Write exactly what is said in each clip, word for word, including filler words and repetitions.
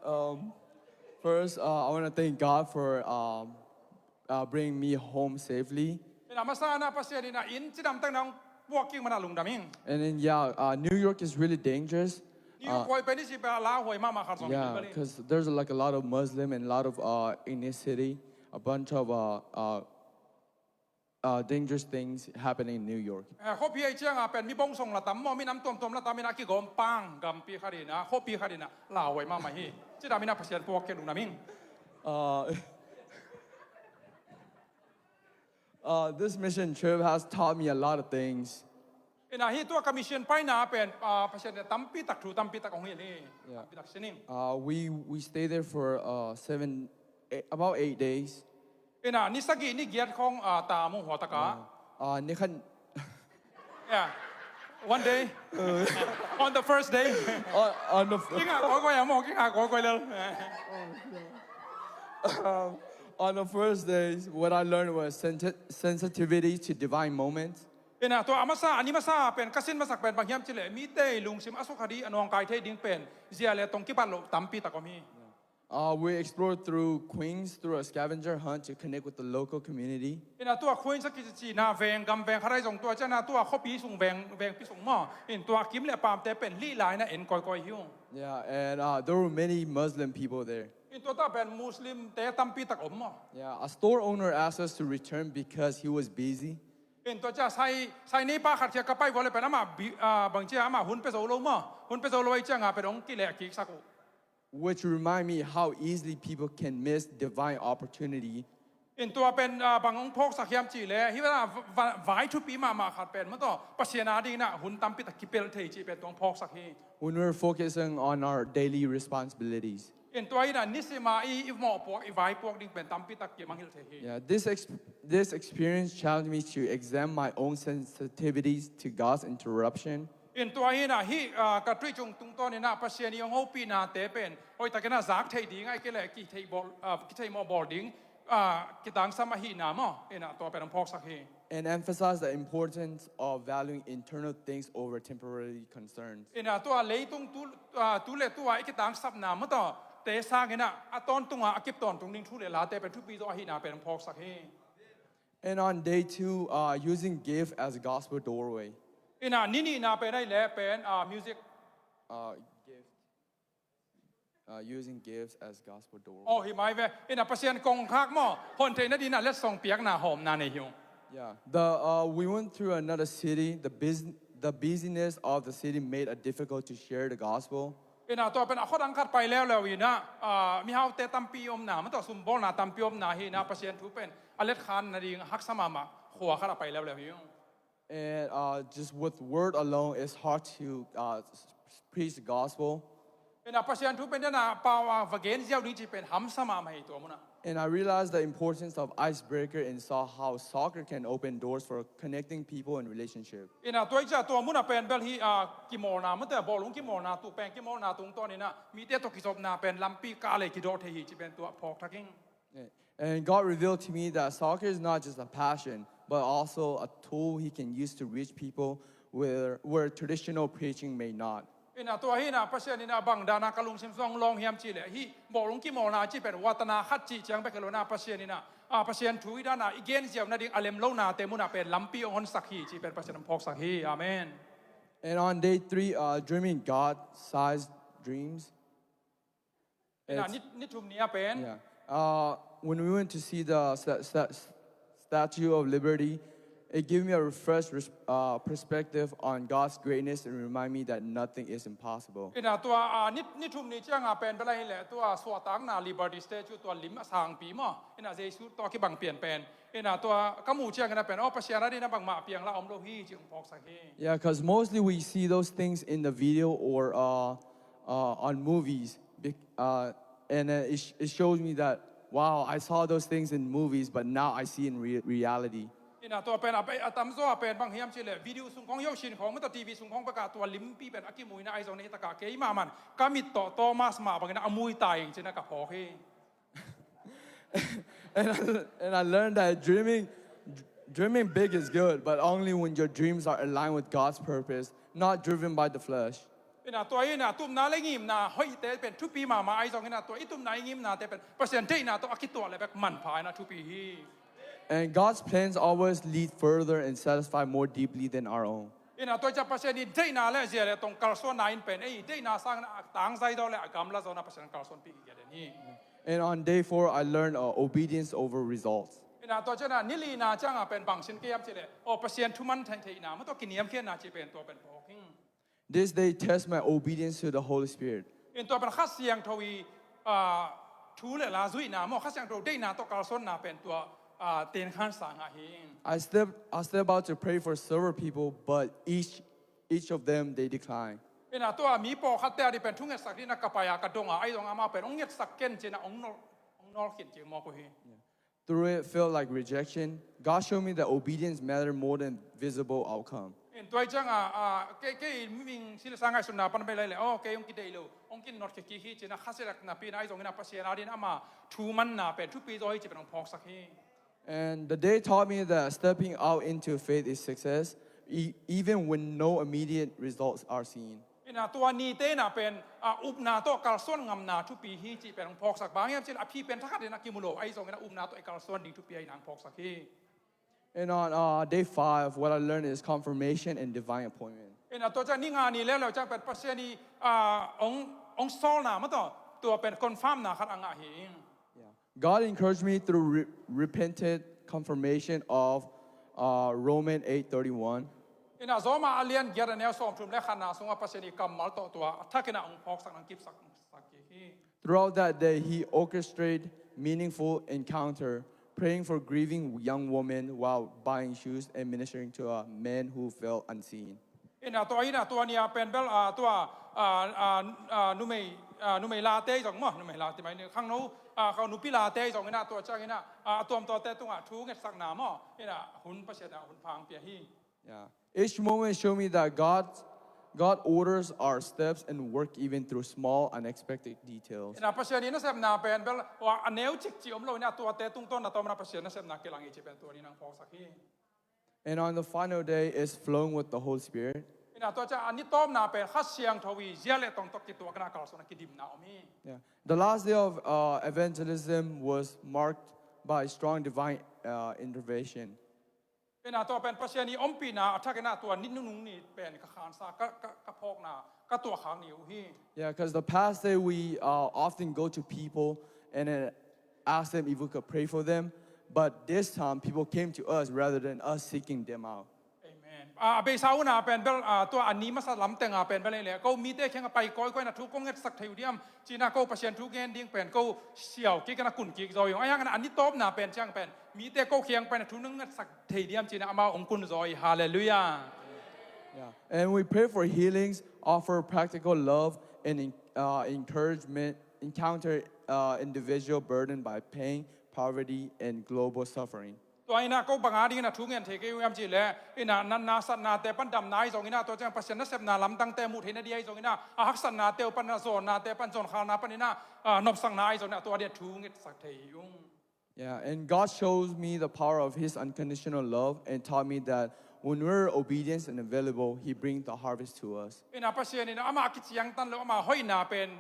Um, first, uh, I want to thank God for um, uh, bringing me home safely. Ina masa na Pasian ina inn cidam tak nang puak kik mana lungdam ing. And then yeah, uh, New York is really dangerous. New York uh, huai pen i si pa la huai mama khat zong yeah, because there's like a lot of Muslim and a lot of uh, ethnicity, a bunch of uh, uh, uh, dangerous things happening in New York. Eh, khuapi ai cianga pen mi bong song la tam maw, mi nam tuamtuam la tam ina kigawm pang gampi khat ina khuapi khat ina lauhuai mahmah hi. Cidam ina Pasian puak kei lungdam ing. Uh, uh, this mission trip has taught me a lot of things. Ina hi tua ka mission paina pen uh, Pasian ina tampi tak thu tampi tak ong hi ni. Yeah. Tampi tak sining. Uh, we, we stay there for uh, seven, eight, about eight days. Ina ni sagih ni giat khong uh, ta mung hua taka. Uh, ni khan. Yeah. One day. On the first day. On, on the f- Kinga koi koi amo, kinga koi koi lel. Um, on the first day, what I learned was senti- sensitivity to divine moments. Ina tua a masa, a ni masa pen ka sin masak pen bang hiam cileh mite lungsim a sukha di a nawngkai thei ding pen zia le tong kipat lo tampi tak om hi. Uh, we explored through Queens through a scavenger hunt to connect with the local community. Ina tua Queens a kici na veng gam veng kharai zong tua ciana tua khuapi sung veng veng pi sung maw. In tua kim le pamte pen lih lai na en koi koi hi uh. Yeah, and uh, there were many Muslim people there. In tua ta pen Muslim te tampi tak om maw. Yeah, a store owner asked us to return because he was busy. In tua cia sai sai nei pa khat kia ka pai vua le pen ama bi- ah, bang cia ama hun pe zo lo maw. Hun pe zo lo ai cianga pen ong kileh kik sak uh. Which remind me how easily people can miss divine opportunity. In tua pen ah, bang ong phawksak hiam cih le hi va- va- vai thupi mahmah khat pen maw taw Pasian a ding ina hun tampi tak kipelh thei cih pen tua ong phawksak hi. When we're focusing on our daily responsibilities. In tua ina nisima i i mawh puak i vai puak ding pen tampi tak kimangngilh thei hi. Yeah, this ex- this experience challenged me to examine my own sensitivities to God's interruption. In tua hi ina hi ah, ka tui cung tungtawn ina Pasian i ong hopihna te pen hoitak ina zak thei ding ai kei le kithei bawl ah, kithei mawh bawl ding ah, kitangsam ahihna maw ina tua pen ong phawksak hi. And emphasize the importance of valuing internal things over temporary concerns. Ina tua leitung tu ah, tu le tua i kitangsapna maw taw te sang ina a tawntunga a kip tawntung ding thu le late pen thupi zaw ahihna pen ong phawksak hi. And on day two, uh, using gift as a gospel doorway. Ina ni nihna pen ai le pen ah, music. Uh, gift. Uh, using gifts as gospel doorway. Oh hi mai ve. Ina Pasian kongkhak maw hon theihna dina letsong piakna hawmna nei hi uh. Yeah. The uh, we went through another city. The bus- the busyness of the city made it difficult to share the gospel. Ina tua pen a khuadang khat pai leuleu ina ah, mihaute tampi omna maw taw sumbawlna tampi omna hi ina Pasian thu pen a letkhan nading haksa mahmah khua khat a pai leuleu hi uh. And uh, just with word alone, it's hard to uh, s- s- preach the gospel. Ina Pasian thu pen dena pau a va gen ziau ding cih pen hamsa mahmah hi tua muna. And I realized the importance of icebreaker and saw how soccer can open doors for connecting people and relationship. Ina tua i cia tua muna pen bel hi ah, kimawlna mate bawlung kimawlna tu pen kimawlna tungtawn ina mite tawh kizopna pen lampi kah le kidawh thei hi cih pen tua phawk thak ing. Yeah. And God revealed to me that soccer is not just a passion, but also a tool he can use to reach people where, where traditional preaching may not. Ina tua hi ina Pasian ina bang dana ka lungsim song lawng hiam cih le hi bawlung kimawlna cih pen watana khat cih ciang bek hi lo ina Pasian ina ah, Pasian thu i dana i gen ziau nading a lem lo nate muna pen lampi ong honsak hi cih pen Pasian ong phawksak hi. Amen. And on day three, uh, dreaming God-sized dreams. Ina It's- ni, ni thum ni a pen. Yeah. Uh, when we went to see the sta- sta- Statue of Liberty, it gave me a refreshed res- uh, perspective on God's greatness and remind me that nothing is impossible. Ina tua ah, ni, ni thum ni cianga pen bela hi le tua suahtakna Liberty Statue tua lim a sangpi maw ina Jesu tua kibang pian pen ina tua ka mu ciang ina pen aw Pasian a dina bangmah piang la om lo hi cih ong phawksak hi. Yeah, because mostly we see those things in the video or uh, uh, on movies. Bec- Uh, and uh, it, sh- it shows me that, wow, I saw those things in movies, but now I see in re- reality. Ina tua pen a pe- a tamzaw a pen bang hiam cih le video sung khong yosin khong mata T V sung khong baka tua limpi pen a kimuina ai zong na hi taka keimah man ka mit tawh Thomas mah bangin a mui ta ing cina ka phawk hi. And I, and I learned that dreaming, dreaming big is good, but only when your dreams are aligned with God's purpose, not driven by the flesh. Ina tua ina tupna le ngimna hoihte pen thupi mahmah ahi zongina tua i tupna i ngimnate pen Pasian deihna tawh a kituah le bek manpha ina thupi hi. And God's plans always lead further and satisfy more deeply than our own. Ina tua ciang Pasian in deihna le zia le tong kalsuanna in pen ei deihna sangin a tangzai zaw le a gamla zawna Pasian kalsuanpih hi kiaden hi. And on day four, I learned uh, obedience over results. Ina tua ciang a nilina cianga pen bangsin kei am ci le aw Pasian thuman theihna maw tua kiniamkhiatna ci pen tua pen phawk hi. This day test my obedience to the Holy Spirit. In tua pen Kha Siangtho i ah, thu le la zuihna maw Kha Siangtho deihna tawh kalsuanna pen tua ah, tenkhan sangah hi. I step I step out to pray for several people, but each each of them they decline. Ina tua mi pawlkhatte a di pen thungetsak dina ka pai a ka donga ahi zong amau pen ong ngetsak ken cina ong nol ong nol khin cing mawk uh hi. Through it felt like rejection. God showed me that obedience mattered more than visible outcome. In tua cianga ah, kei kei ming sila sangai sunna pan bai lai le aw kei ong kidei lo ong kin not kiki hi cina khasilak napi na ahi zongina Pasian a din ama thumanna pen thupi zaw hi ci pen ong phawksak hi. And the day taught me that stepping out into faith is success, e- even when no immediate results are seen. Ina tua nite na pen ah, upna tawh kalsuan ngamna thupi hi ci pen ong phawksak bang hiam cin a phi pen thakhat in a kimu lo ahi zongina upna tawh i kalsuan ding thupi ahi nang phawksak hi. And on uh, day five, what I learned is confirmation and divine appointment. Ina tua ciang ni nga ni le lo ciang pen Pasian i ah, ong ong sawlna maw tua tua pen confirmna khat a ngah hi. Yeah. God encouraged me through re- repentant confirmation of uh, Romans eight thirty-one. Ina Roma a lian giat a neu sawmthum le khatna sunga Pasian i kammal tawh tua a thakin a ong phawksak nang kipsak sak hi. Throughout that day, he orchestrated meaningful encounter, praying for grieving young women while buying shoes and ministering to a man who felt unseen. Ina tua ina tua nia pen bel ah, tua ah, ah, ah, numei ah, numei late zong maw numei late mai ni khangno ah, khau nupi late zong ina tua ciang ina ah, tuam tuate tunga thu ngetsakna maw ina hun Pasian a hun phang pia hi. Yeah. Each moment showed me that God, God orders our steps and work even through small, unexpected details. Ina Pasian i nasepna pen bel wa a neu cik ci om lo ina tuate tungtawn na tawmna Pasian nasepna kilang i ci pen tua ni nang phawksak hi. And on the final day, it's flowing with the Holy Spirit. Ina tua ciang a ni tawmna pen Kha Siangtho i zia le tong tawh kituakna kalsuan a kidimna om hi. Yeah. The last day of uh, evangelism was marked by strong divine uh, intervention. Ina tua pen Pasian i ompihna a thak ina tua ni nunung ni pen ka khansa ka, ka, ka phawkna ka tuakhak ni uh hi. Yeah, because the past day we uh, often go to people and then ask them if we could pray for them. But this time, people came to us rather than us seeking them out. Amen. A beisa una pen bel ah, tua a ni masa lam tenga pen bel le ko mite khenga pai koi koi na thu ko ngetsak thei uh diam cina ko Pasian thu gen ding pen ko siau kik na kun kik zaw yong. Ai hang na a ni tawmna pen ciang pen mite ko khiang pen na thu nang ngetsak thei diam cina ama ong kun zaw i. Hallelujah. Yeah. And we pray for healings, offer practical love, and uh, encouragement, encounter uh, individual burdened by pain, poverty, and global suffering. Tua ina ko banga ding ina thu ngen thei kei uh am ci le ina na na satnate pan damna ahi zong ina tua ciang Pasian nasepna lamdangte muh theina di ahi zong ina a haksatnate uh pan na zonnate pan zonkhalna pan ina ah, nopsakna ahi zong ina tua dia thu ngetsak thei hi ung. Yeah, and God shows me the power of His unconditional love and taught me that when we're obedient and available, He brings the harvest to us. Ina Pasian ina ama kiciangtan lo ama hoihna pen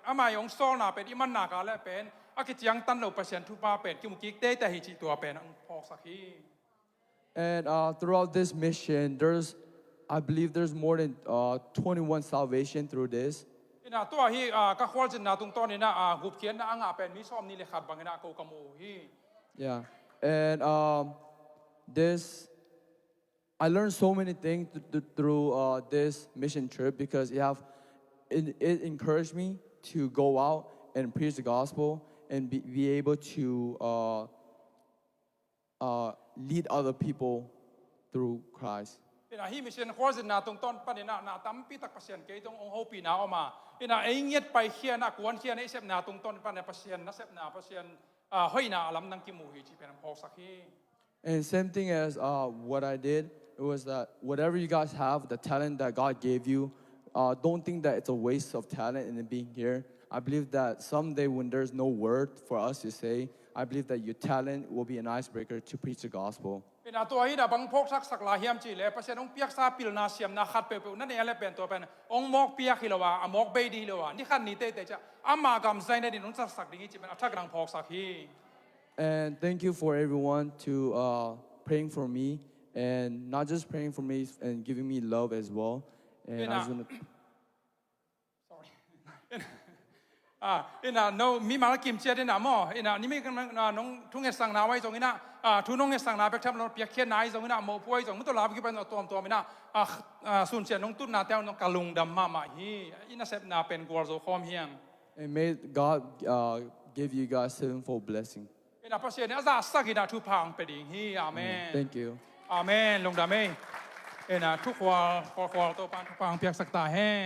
ama yong sawlna pen i manna ka le pen a kiciangtan lo Pasian thupha pen kimu kik teitei hi ci tua pen ang phawksak hi. And uh, throughout this mission, there's, I believe there's more than uh, twenty-one salvation through this. Ina tua hi ah, ka khualzinna tungtawn ina ah, gupkhiatna a ngah pen mi sawm ni le khat bang ina ko ka mu hi. Yeah. And um, this, I learned so many things th- th- through uh, this mission trip because it, have, it, it encouraged me to go out and preach the gospel and be, be able to uh, uh, lead other people through Christ. Ina hi mission khualzinna tungtawn pan ina na tampi tak Pasian kei tong ong hopihna om a ina ei ngiat pai khiana kuan khiana i sepna tungtawn pan ina Pasian nasepna Pasian ah, hoihna a lamdang kimu hi ci pen ang phawksak hi. And same thing as uh, what I did, it was that whatever you guys have, the talent that God gave you, uh, don't think that it's a waste of talent and being here. I believe that someday when there's no word for us to say, I believe that your talent will be an icebreaker to preach the gospel. Ina tua hi na bang phawk thaksak lai hiam cih leh Pasian hong piaksa pilna siamna khat peuhpeuh na nei a leh pen tua pen hong mawk piak hi lo a, a mawk bei ding hi lo a, ni khat ni teitei ciah ama gam zaina dingin hong caksak ding hi cih pen a thak nang phawksak hi. And thank you for everyone to uh, praying for me and not just praying for me and giving me love as well. And I just wanna Sorry. Ah, ina no mimal kim ciat ina maw, ina nimi kan na nong thunget sangna wai zong ina, ah, thu nong nget sangna bek tham lo piakkhiatna ai zong ina mawhpuai zong mutu lam kipan tuamtuam ina, ah, ah, sun ciat nong tutna te nong ka lungdam mahmah hi. Ina sepna pen gual zo khawm hiang. And may God uh, give you guys sevenfold blessing. Ina Pasian ina a zahsak ina thupha ang pe ding hi. Amen. Thank you. Amen. Lungdam ei. Ina thukhual khualkhual Topan thupha ang piaksak ta hen.